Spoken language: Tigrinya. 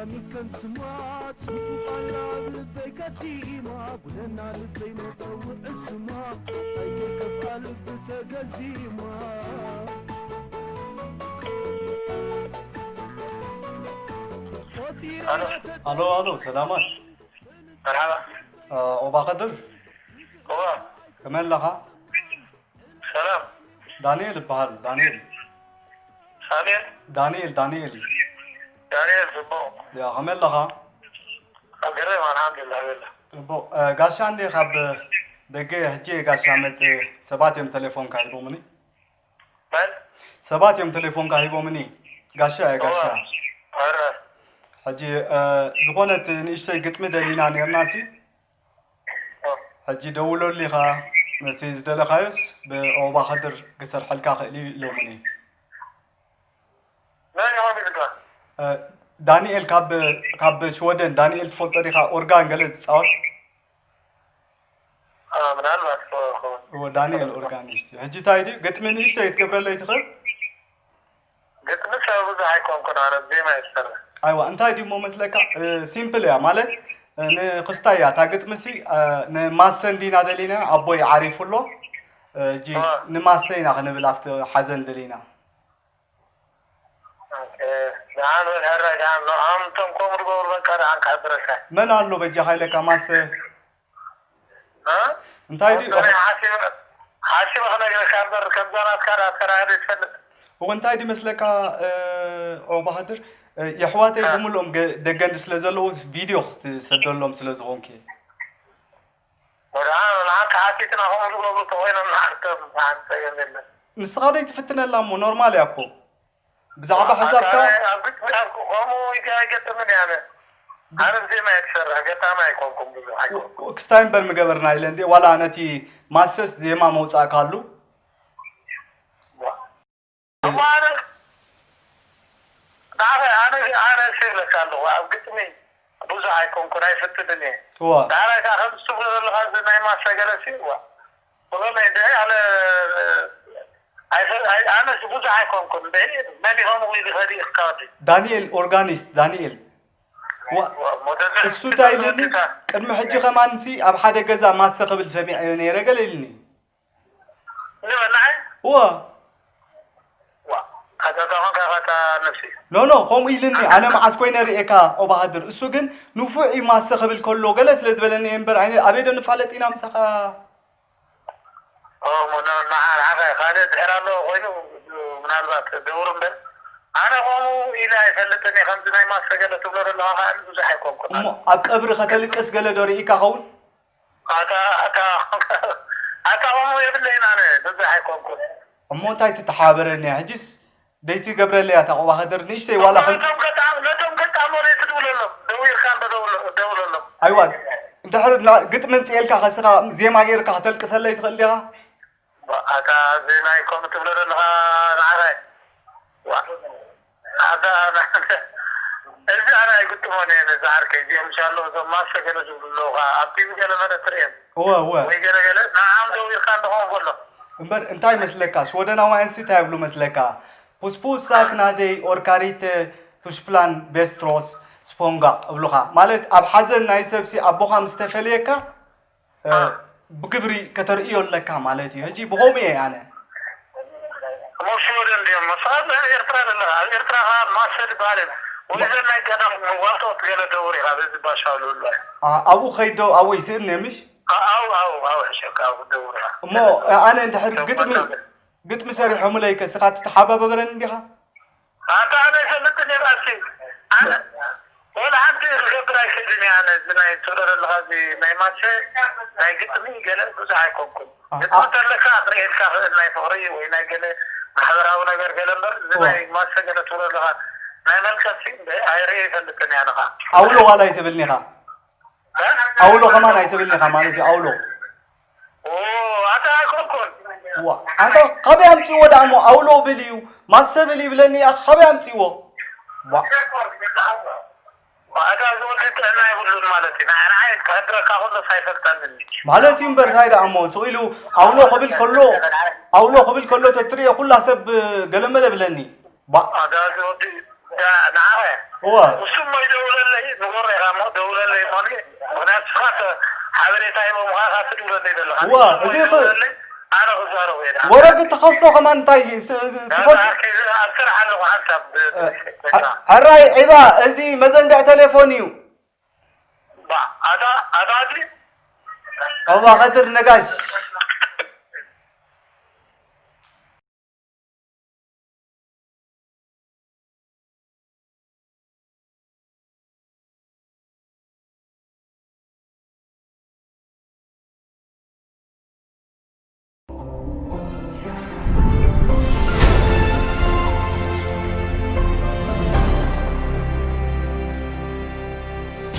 ሚከን ስማ ጽቡቕ ኣላ ብበይ ከቲማ፣ ጉደና ልበይ መጸውዒ ስማ፣ ኣይከፍኣ ልቢ ተገዚማ። ኣሎ ኣሎ፣ ሰላማት። መርሓባ። ኦባ ከድር። እዋ። ከመይ ኣለኻ? ሰላም። ዳንኤል እበሃል። ዳንኤል። ሳሜል። ዳንኤል ዳንኤል። ዳንኤል ጽቡቕ። ያ ከመይ ኣለኻ? ኣገረም ኣልሓምዱሊላህ። ቤላ። ጽቡቕ። ጋሻ እንዴ ካብ ደገ ሕጂ ጋሻ መጽ ሰባት እዮም ቴሌፎንካ ሂቦምኒ። መን? ሰባት እዮም ቴሌፎንካ ሂቦምኒ። ጋሻ እየ ጋሻ። ኣረ። ሕጂ ዝኾነት ንእሽተይ ግጥሚ ደሊና ነርና ሲ ሕጂ ደውለሉ ኢኻ። ነቲ ዝደለኻዮስ ብኦባ ከድር ክሰርሐልካ ክእል እዩ ኢሎምኒ። መን ኢኻ ሚልካ? ዳንኤል ካብ ካብ ሽወደን። ዳንኤል ትፈልጦ ዲኻ? ኦርጋን ገለ ዝፃወት። ምናልባት ክኸውን። እዎ፣ ዳንኤል ኦርጋኒስት እዩ። ሕጂ እንታይ ድዩ ግጥሚ ንእሽተይ ክትገብረለይ ትኽእል? ግጥሚ ሰብ ብዙሕ ኣይኮንኩን ኣነ ዜማ ይሰርሕ። ኣይዋ እንታይ ድዩ እሞ መስለካ? ሲምፕል እያ ማለት ንክስታይ እያ እታ ግጥሚ ሲ። ንማሰ እንዲና ደሊና ኣቦይ ዓሪፉ ኣሎ። ሕጂ ንማሰ ኢና ክንብል ኣብቲ ሓዘን ደሊና። ደሓን በል ሕራይ ደሓን ኣምቶም ከምኡ ዝገብሩ በቃ ደሓን ክሕብረካ። መን ኣሎ በጃኻ ኢለካ ማሰ? እንታይ ድዩ? ሓሲበ ክነግረካ እምበር ከምዛ ናትካ ደኣ ኣተራእየ ዘይትፈልጥ። እወ እንታይ ድዩ መስለካ ኦባህድር የሕዋተይ ብምልኦም ደገንዲ ስለ ዘለዉ ቪድዮ ክትሰደሎም ስለ ዝኾንኪ። ወድዓ ንዓካ ሓቲትና ከምኡ ዝገብሩ ተኮይኖም ንዓንተ ንዓንተ የለን። ንስኻ ደይ ትፍትነላ እሞ ኖርማል እያ እኮ። ብዛዕባ ሓሳብካ ኣብ ግጥሚ ኣብ ከምኡ ኣይገጥምን እየ ኣነ። ኣነ ብዜማ እየ ትሰርሕ ገጣሚ ኣይኮንኩም ብዙሕ ኣይኮንኩም። ክስታይ እምበር ምገበርና ኢለ እንዴ ዋላ ነቲ ማሰስ ዜማ መውፃእካሉ። እሞ ኣነ ንዓኸ ኣነ ኣነ እሱ ይብለካ ኣለኹ ኣብ ግጥሚ ብዙሕ ኣይኮንኩን ኣይፍትንን እየ። እዋ ዳሕራይ ከዓ ከምዚ ትብሎ ዘለኻ እዚ ናይ ማሰገለሲ እዋ ብኸመይ እንደ ኣነ ኣይፈ- ኣይ- ኣነስ ብዙሕ ኣይኮንኩን እንደ መን ይኸውን ወይ ዝኸዲ ይካወዲ ዳንኤል ኦርጋኒስት ዳንኤል ዋ እሱ እንታይ ኢልኒ ቅድሚ ሕጂ ከማንሲ ኣብ ሓደ ገዛ ማሰ ክብል ሰሚዐዮ ነይረ ገለ ኢልኒ። ንበላዓይ እዋ ዋ ኣታ ተኾንካ ኸታ ነፍሲ ኖ ኖ ከምኡ ኢልኒ። ኣነ መዓስ ኮይነ ርእየካ ኦባሃድር እሱ ግን ንፉዕ እዩ ማሰ ክብል ከሎ ገለ ስለ ዝበለኒ እየ እምበር ኣይ- ኣበይ ዶ ንፋለጥ ኢና ምሳኻ። ንዓኻ ካልእ ድሕር ኣለዎ ኮይኑ ምናልባት ደውር እምበር ኣነ ከምኡ ኢለ ኣይፈልጥን እየ። ከምዚ ናይ ማሰ ገለ ትብሎ ዘለኻ ከዓ ብዙሕ ኣይኮንኩን እሞ ኣነ ኣብ ቀብሪ ከተልቅስ ገለ ዶ ርኢካ ኸውን? ኣታ ኣታ ኣታ ከምኡ የብለይን ኣነ ብዙሕ ኣይኮንኩን። እሞ እንታይ ትተሓባበረኒ እያ ሕጂስ? ደይቲ ገብረለይ ኣታ ቆባኸድር ንእሽተይ ዋላ ከም ነቶም ገጣም ነቶም ገጣም ወደ ትድውለሎም ደዊልካ እንዶ ደውለሎም። ኣይዋ እንድሕር ግጥሚ ምፅኤልካ ከስኻ ዜማ ገይርካ ከተልቅሰለይ ትኽእል ዲኻ? ኣታ ዜማይ ከምኡ ትብሎ ዘለኻ ንዓኻይ ኣታ እዚ ኣነ ኣይግጥሞን እየ ነዚ ዓርከይ እዚኦም ምሻሎ እዞም ማሰ ገለ ዝብሉ ኣለዉ ከዓ ኣብ ቲቪ ገለ መለ ትርእዮም እወ እወ ወይ ገለ ገለ ንዓም ደዊልካ እንደኾን ከሎ እምበር እንታይ መስለካ ሽወደናውያን ሲ እንታይ ይብሉ መስለካ ፑስፑስ ሳክ ናደይ ኦርካሪተ ቱሽፕላን ቤስትሮስ ስፖንጋ እብሉኻ ማለት ኣብ ሓዘን ናይ ሰብ ሲ ኣቦኻ ምስ ተፈለየካ ብግብሪ ከተርእዮ ኣለካ ማለት እዩ። ሕጂ ብኸምኡ እየ ኣነ። እሞ ሽወደን ድዮም? ንስኻ ኣብ ኤርትራ ዘለኻ፣ ኣብ ኤርትራ ኸኣ ማሰ ዝበሃል የለን። ወይ ዘን ናይ ቀደም ዋልቶት ገለ ደውር ኢኻ፣ በዚ ባሻ ልብሎ። ኣ- ኣብኡ ኸይዶ ኣብኡ ይስእን እየ ምሽ? ኣ- ኣብኡ፣ ኣብኡ፣ ኣብኡ ሕሸካ፣ ኣብኡ ደውር ኢኻ። እሞ ኣነ እንድሕር ግጥሚ ግጥሚ ሰሪሖምለይ ከ ስኻ ትተሓባበረኒ እንዲኻ? ኣንታ ኣነ ኣይፈልጥን እየ ባሲ ኣነ ወላ ሓንቲ ክገብር ኣይክእልን እየ ኣነ እዚ ናይ ትብሎ ዘለኻ እዚ ናይ ማሸ ናይ ግጥሚ ገለ ብዙሕ ኣይኮንኩን ግጥሚ ተለካ ክርእየልካ ክእል ናይ ፍቕሪ ወይ ናይ ገለ ማሕበራዊ ነገር ገለ እምበር እዚ ናይ ማሸ ገለ ትብሎ ዘለኻ ናይ መልቀሲ ኣይርእየ ኣይፈልጥን እየ ኣነኻ ኣውሎ ዋላ ኣይትብልኒ ኢኻ ኣውሎ ከማን ኣይትብልኒ ኢኻ ማለት እዩ ኣውሎ ኣታ ኣይኮንኩን ዋ ኣታ ካበይ ኣምፅዎ ደኣ እሞ ኣውሎ ብል እዩ ማሰ ብል ይብለኒ እያ ካበይ ኣምፅዎ ዋ ኣታ እዚ ወዲ ጥዕና ይብሉን ማለት እዩ ንዓይ ክሕድረካ ከሎስ ኣይፈልጠንን ማለት እዩ እምበር እንታይ ደኣ እሞ ስቕ ኢሉ ኣውሎ ክብል ከሎ ኣውሎ ክብል ከሎ ተትርእዮ ኩላ ሰብ ገለመለ ብለኒ ባ ኣታ እዚ ወዲ ንዓኸ እዋ እሱ እሞ ይደውለለይ ንጎሮ ኢኻ እሞ ደውለለይ እሞ ምክንያቱ ስኻ ሓበሬታ ሂቦምኻ ኢኻ ትድውለለይ ዘለኻ እዋ፣ እዚ ኸ- ደውለለይ ኣነ ክዛረቡ እየ ደኣ ወረግ ተኸሶ ከማን እንታይ እዩ? ስ- ስ- ትኸሶ ኣብ ስራሕ ኣለኹ ሓንሳብ ሕራይ ዒባ፣ እዚ መዘንግዕ ቴሌፎን እዩ። ኣታ ኣታ ኣባ ኸድር ነጋሽ